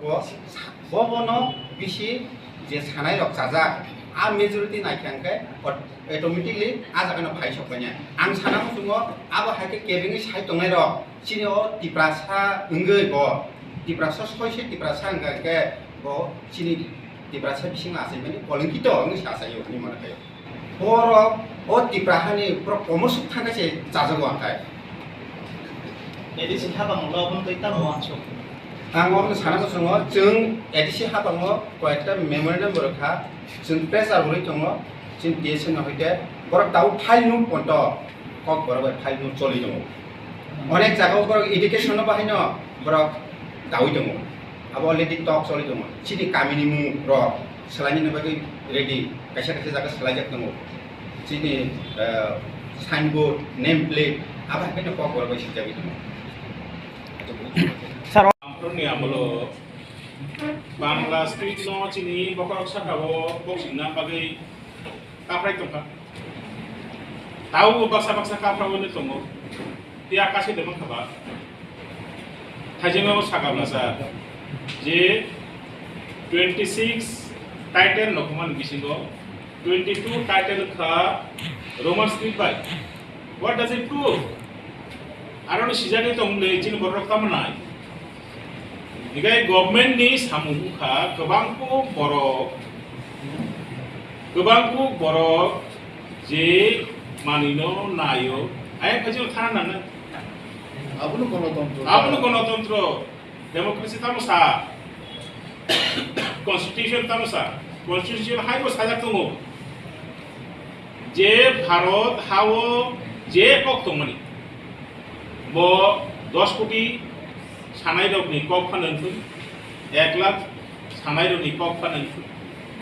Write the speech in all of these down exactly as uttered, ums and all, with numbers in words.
Bo, bo bono bisi je sanai rok chajak, a majority naikha hwnkhe automatically a jaga no phai sok manya. Ang sana muchungo abo hai khe kebengwi sai tongnai rok chini o Tiprasa wngwi bo Tiprasa soi se Tiprasa wngkha hwnkhe bo chini Tiprasa bising achai mani kolongkito wngwi sa achai o hinwi mano khe. Borok o Tipra hani borok komo suk thangkhe se chajago ang khai. A D C habang lo aboni twi tamo wansuk. Ang omo sana muchungo, chwng A D C habango koyekta memorandum borok kha, chwng pressure rwui tongo, chwng T S N no hoite borok tabuk file no ponto kok borok bai file no choli tongo. Onek jaga o borok education no bahai no borok dawi tongo. Abo already talk choli tongo. Chini kamini mung rok swlainani bagwi ready. Kaisa kaisa jaga swlaijak tongo. Chini, eh, signboard, name plate, abo hai kheno kok borok bai swijagwi tongo. Sir, Amphorni amolo Bangla script no chini bokhorok saka o boksingna bagwi kaphrai tongkha. Tabo baksa baksa kaphra wngwi tongo. Phiya kaisa de mankha ba. Thaijima bo saka blasa je twenty six title no khumani bisingo twenty two title kha Roman script bai. What does it prove? Aro ni sijagwi tong le chini borok tamo nai. Hinkhe government ni samung wngkha kwbangkuk borok, kwbangkuk borok je manwino naio, ayang khaijino thana nangnai. Abono gonotontro. Abono gonotontro, democracy tamo sa, constitution tamo sa, constitution haibo sajak tongo. Je Bharat hao je kok tongmani, bo dos koti sanairokni kok phano wngthung, ek lakh sanairokni kok phano wngthung,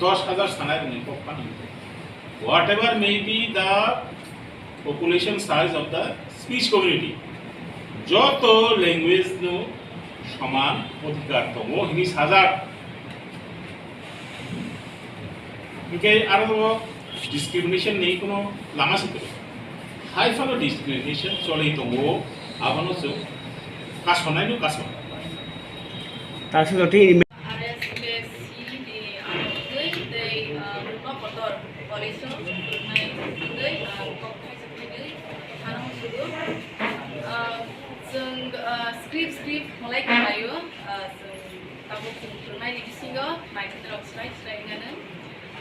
dos hajar sanairokni kok phano wngthung. Whatever may be the population size of the speech community, joto language no soman odhikar tongo hini sajak. Hinkhe aro discrimination ni kuno lama se kwrwi. Hai phano discrimination choli tongo, abono chwng kasonai no kason. Taksuk jotoni R S K C ni amtwi tei, ah, Ruma Kotor College o phwrwngnai wngwi, ah, kok thaisa phaiwi thana muchungo. Ah, chwng, ah, script, script malai khlaio, ah, chwng Tabuk chwng phwrwngnaini bisingo naithotok swrai swrai wngano.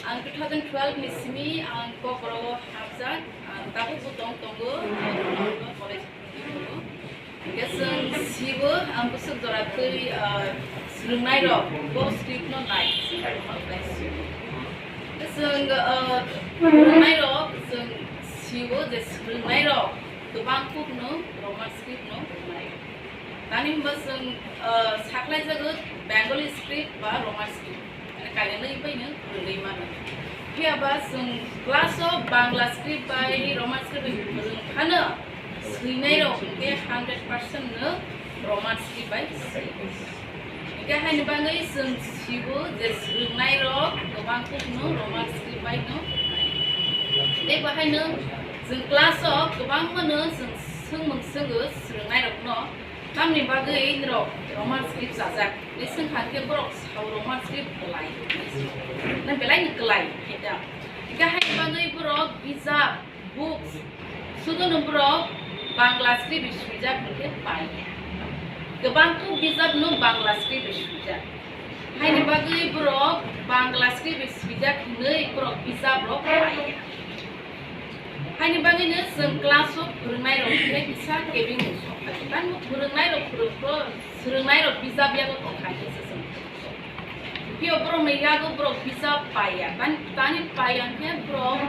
Ang two thousand twelve ni simi ang Kokborok o hapjak, ang tabukbo tong tongo, ang Kokborok college o phwrwngwi tongo. Hwnkhe chwng sibo ang bwswk jora twi, ah, swrwngnairok bo script no nai, chwng Kokborok nai sio. Hwnkhe chwng, ah, phwrwngnairok chwng sio je swrwngnairok kwbang kokno Roman script no nai. Tani hwnba chwng, ah, saklaijago Bengali script ba Roman script, mane kailainwi baino rwgwi mano. Phiya ba chwng class o Bangla script bai Roman script bai phwrwng phano swinai rok hwnkhe hundred percent no Roman script bai swi. Hwnkhe haini bagwi chwng sibo je swrwngnai rok kwbang kokno Roman script bai no. Tei bo haino chwng class o kwbangma no chwng swngmung swngo swrwngnai rokno. Tamni bagwi norok Roman script chajak? Tei swngkha khe borok sao Roman script belai. Na belai ni kwlai khe da. Hwnkhe haini bagwi borok bijap, books, sudo no borok Bangla script bai swijak hwnkhe pai ya. Kwbang kuk bijap no Bangla script bai swijak. Haini bagwi borok Bangla script bai swijak hwnwi borok bijap rok pai ya. Haini bagwino chwng class o phwrwngnairok khe kisa kebengmung sok kha. Tamo phwrwngnairok phwrwngkho, swrwngnairok bijap yago tongkha hinwi se chwng. Phiyo borokni yago borok bijap paiya. Tani, tani paiya hwnkhe borok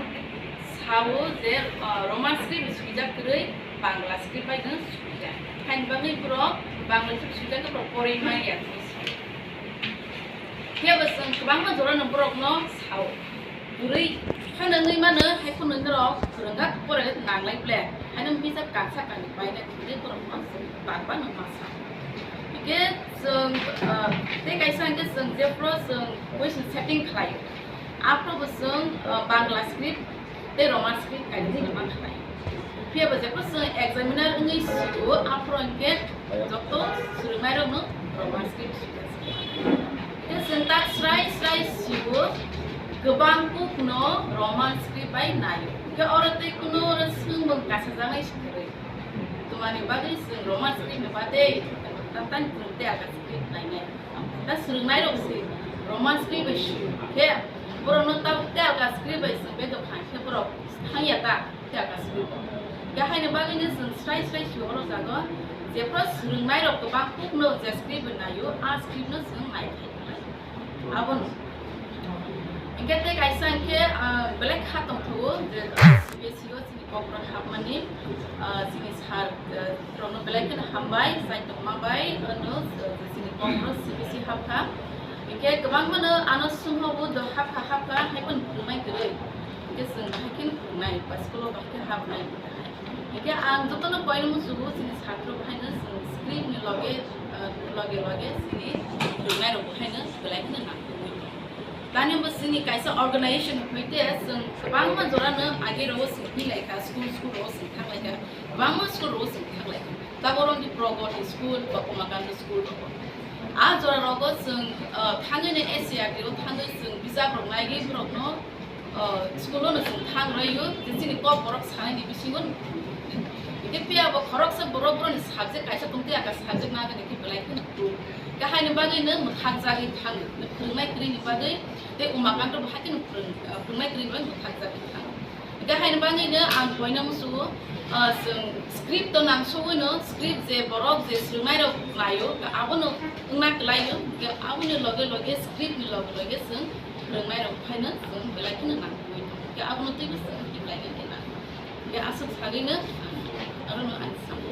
sao je, ah, Roman script bai swijak kwrwi Bangla script bai no swijak. Haini bagwi borok Bangla script swijak khe borok porwi manya hinwi sa. Phiya bo chwng kwbangma jorano borokno sao. Bwrwi phano wngwi mano, hai phano norok phwrwngkha pore nanglai ble. Haino bisa kansa kani paina thwngwi borokno chwng tangba no ma sa. Hwnkhe chwng, ah, tei kaisa hwnkhe chwng jephru chwng question setting khlaio. Aphuru bo chwng, ah, Bangla script tei Roman script kainwi ma khlai. Phiya bo jephru chwng examiner wngwi sio, aphuru hwnkhe joto swrwngnairokno Roman script sio. Kwbang kukno Roman script bai naio. Hwnkhe oro tei kuno oro swngmung kasajaknai se kwrwi. Twmani bagwi chwng Roman script ni bade tei tei alka script nainai. Ta swrwngnairok se Roman script bai swi khe borokno ta tei alka script bai chwng bedok kha khe borok thangya ta tei alka script. Hwnkhe haini bagwino chwng srai srai swi oro jago jephru swrwngnairok kwbang kukno je script bai naio, a script no chwng nai khai. Abono. Hwnkhe tei kaisa hwnkhe, ah, belai kha tongthogo je, ah, C B S E o chini kokrok hapmani, ah, chini sir, ah, rokno belai kheno hambai, chai tongma bai, ano, ah, chini kokrok C B S E hapkha. Hwnkhe kwbangmano ano swnghogo do hapkha, hapkha, haiphano phwrwngnai kwrwi. Hwnkhe chwng bahai kheno phwrwngnai, ba school o bahai khe hapnai. Hwnkhe ang jotono poino muchugo chini satro bahaino chwng script ni loge, ah, loge loge chini phwrwngnairok bahaino belai kheno nangkukwi. Tani bo chini kaisa organization hoite chwng kwbangma jorano age rogo chwng philaikha, school school rogo chwng thanglaikha, kwbangma school rogo chwng thanglaikha. Tabuk oro wngkhe Pragati school ba Umakanta school rogo. A jora rogo chwng, ah, thangwi no S C E R T o thangwi chwng bijap rok naiwi borokno, ah, school o no chwng thang rwio, je chini kok borok sanai ni bisingo no. Hwnkhe phiya bo khoroksa borok borokni subject kaisa tongtwi aka subject nagani khe belai kheno kuk. Khe haini bagwi no mwthang jagwi thango, no phwrwngnai kwrwini bagwi tei Umakanta bo hai kheno phwrwng-, ah, phwrwngnai kwrwini bagwi mwthang jagwi thango. Hwnkhe haini bagwino ang poino muchugo, ah, chwng script o nangsugwino, script je borok je swrwngnairok naio, abono wngna kwlaio, hwnkhe aboni loge loge script ni loge loge chwng phwrwngnairok phaino chwng belai kheno nangkukwi tongo. Hwnkhe abono twibo chwng khiklaina khe nango. Hwnkhe aswk sagwino ang arono ang samo.